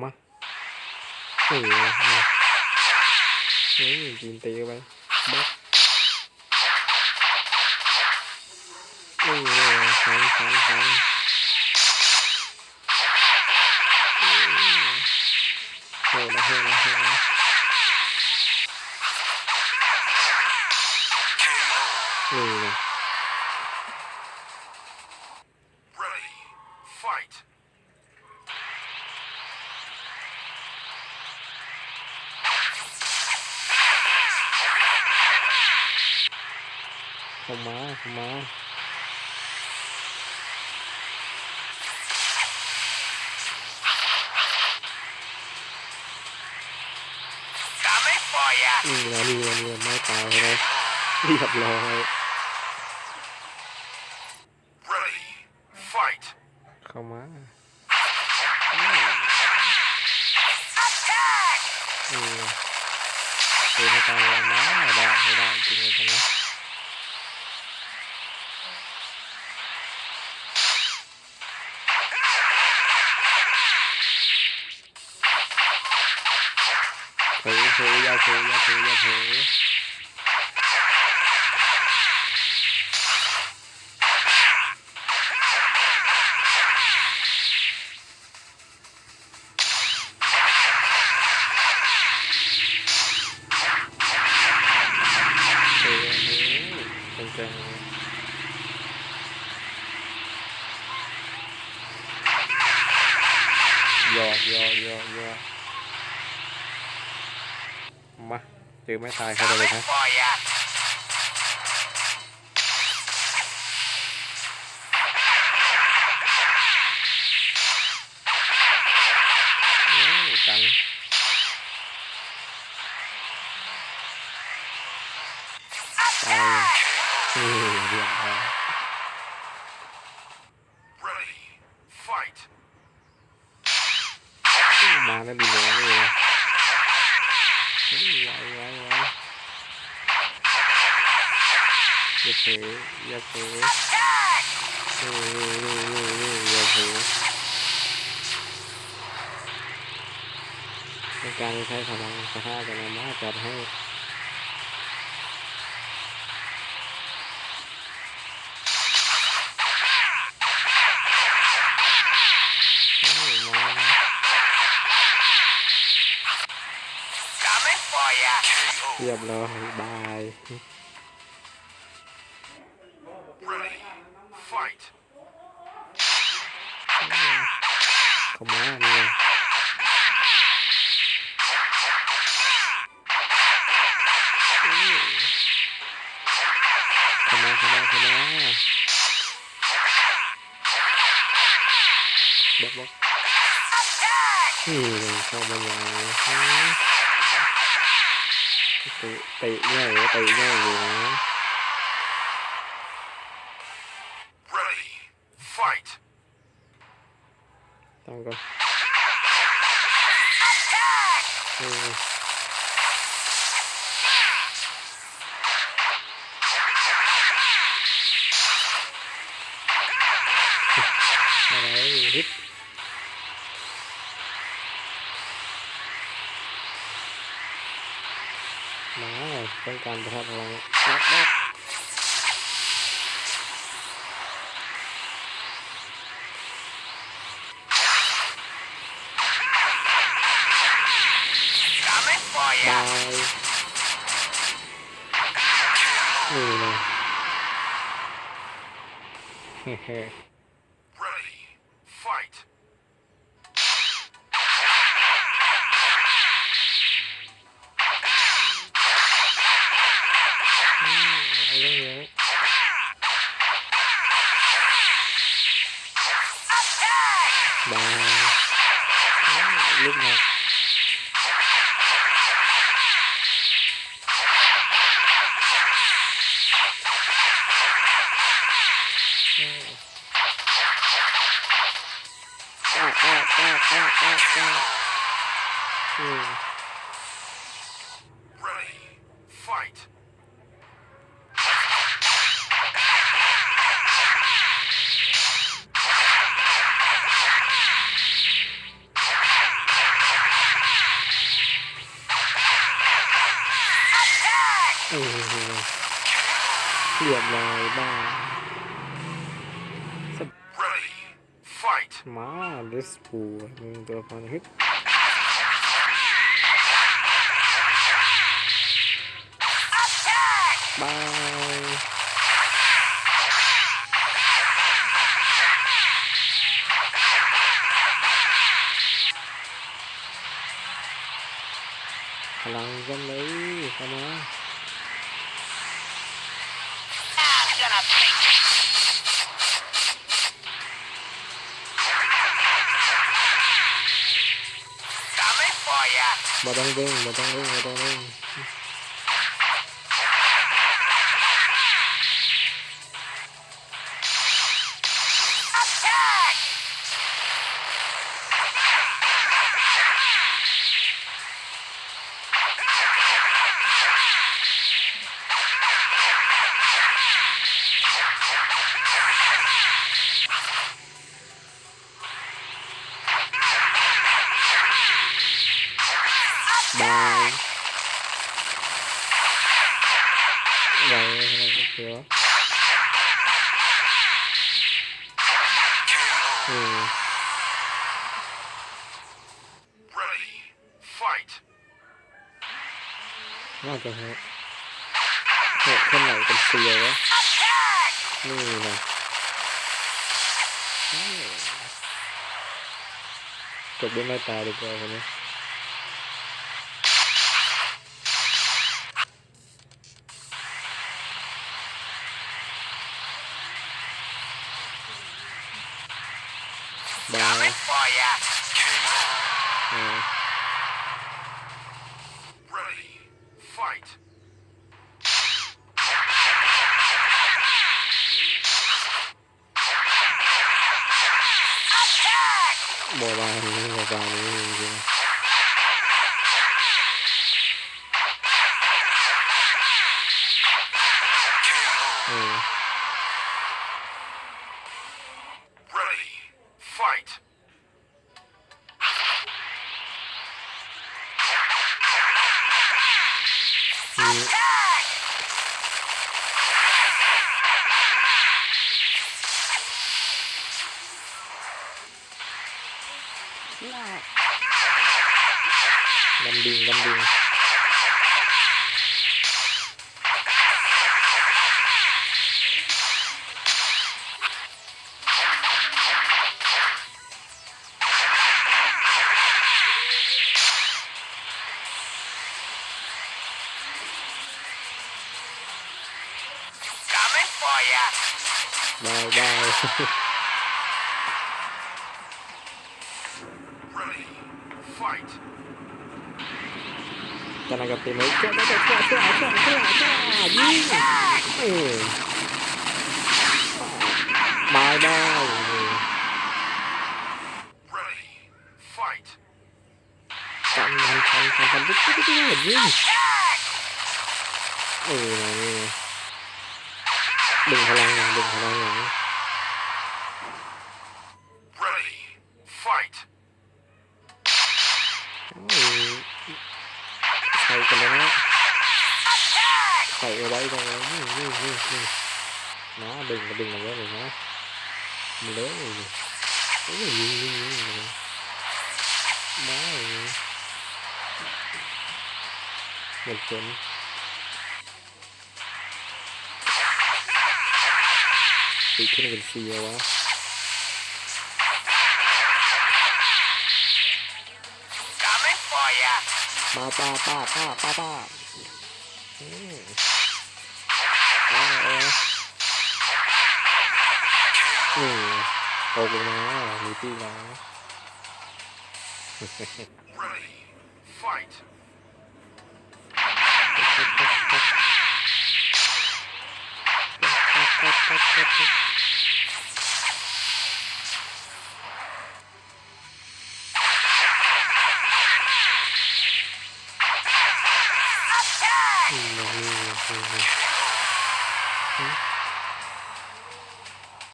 ມາ ເອີ ເອີ ເອີ ຈີນເຕະໄປ ບລັອກ ເອີ ຟັນ ຟັນ ຟັນ ເອີ ໂຫດນະ ໂຫດນະ ໂຫດນະ ນີ້ນະ. Ready, fight. ເຂົ້າມາ ເຂົ້າມາ Coming for ya. ນີ້ລະ ນີ້ລະ ນີ້ລະ ໄມ້ຕາຍເລີຍ ຮຽບຮ້ອຍ. Ready, fight. ເຂົ້າມາ ອືມ Attack. ອືມ ເອີ ໄປ ໄປ ມາ ໄດ້ ໄດ້ ກິນກັນນະ ເຜີ ເຜີ ຢ່າເຜີ ຢ່າເຜີ ຢ່າເຜີ. Ready, fight. ຢອກ ຢອກ ຢອກ ຢອກ ມາ ເຈີໄມ້ຕາຍເຂົ້າໄປເລີຍນະ. ໂອ້ ກັນ ຕາຍ ເອີ ຮຽບຮ້ອຍ. Ready, fight. ມາແລ້ວ ດີແລ້ວນີ້ ໄວ ໄວ ໄວ ຢ່າເຜີ ຢ່າເຜີ Attack. ນີ້ ນີ້ ນີ້ ນີ້ ຢ່າເຜີ ຕ້ອງການໃຊ້ພະລັງປະທະກັນ ເອົາມາ ຈັດໃຫ້. ໂອ້ ມາ Coming for ya. ຮຽບຮ້ອຍ ບາຍ. Ready, fight. ເຂົ້າມານີ້ ເຂົ້າມາ ເຂົ້າມາ ເຂົ້າມາ ບລັອກ ບລັອກ Attack. ນີ້ ເຂົ້າມາຫຍັງ ເຕະ ເຕະງ່າຍ ເຕະງ່າຍຢູ່ນະ. Ready, fight. ຕັ້ງກ່ອນ Attack. ເອີ ມາເລີຍ ຮິບ ມາ ຕ້ອງການປະທະພະລັງ ບລັອກ ບລັອກ. Coming for ya. ບາຍ ນີ້ນະ ເຮີ Ready, fight. ອືມ ເອົາເລື່ອງເລີຍ ບາຍ ອືມ ລຸກມາ ອືມ ອືມ ອືມ ອືມ Ready, fight. ຮຽບຮ້ອຍ ບາຍ. Ready, fight. ມາ ເລດສະໂກ ໜຶ່ງຕົວລະຄອນ ຮຶບ ບາຍ. ພະລັງກັນເລີຍ ເຂົ້າມາ. ບໍ່ຕ້ອງເບິ່ງ ບໍ່ຕ້ອງເບິ່ງ ບໍ່ຕ້ອງເບິ່ງ. ບາຍ ໄວ ໂອເຄ ອືມ. Ready, fight. ໜ້າຈະໂຫດ ໂຫດແຄ່ໄຫນກັນເຊຍວະ. ນີ້ນະ ໂອ້ ຈົບດ້ວຍໄມ້ຕາຍດີກວ່າຄົນນີ້. ບາຍ ເອີ Ready, fight. ບໍ່ວ່ານີ້ ບໍ່ວ່ານີ້ ເອີ. Ready, fight. ດຳດິງ ດຳດິງ. Coming for ya. ບາຍບາຍ. Ready, fight. ຕອນນັ້ນກໍເຕັມເລີຍ ຊວດ ຊວດ ຍິງ ເອີ ບາຍບາຍ. Ready, fight. ຟັນ ຟັນ ຟັນ ຟັນ ຟັນ ຍິງ ເອີ ເບິ່ງພະລັງຫຍັງ ເບິ່ງພະລັງຫຍັງ. Ready, fight. ໂອ້ຍ ໃສ່ກັນແລ້ວເນາະ ໃສ່ເອົາໄວ້ກ່ອນ. ນີ້ ນີ້ ນີ້ ນີ້ ມາເບິ່ງ ມາເບິ່ງນຳເລີຍ ມາ ມາເລີຍ. ໂອ້ຍ ຍິງ ຍິງ ຍິງ ມາ ເຫັນເປັນ. ຕິດຂຶ້ນເປັນສີ່ແລ້ວວະ. Coming for ya. ປາ ປາ ປາ ປາ ປາ ປາ. ອືມ ເອົາ ເອົາ ນີ້ ຕົກລົງມາ ມີປີກແລ້ວ. Ready, fight.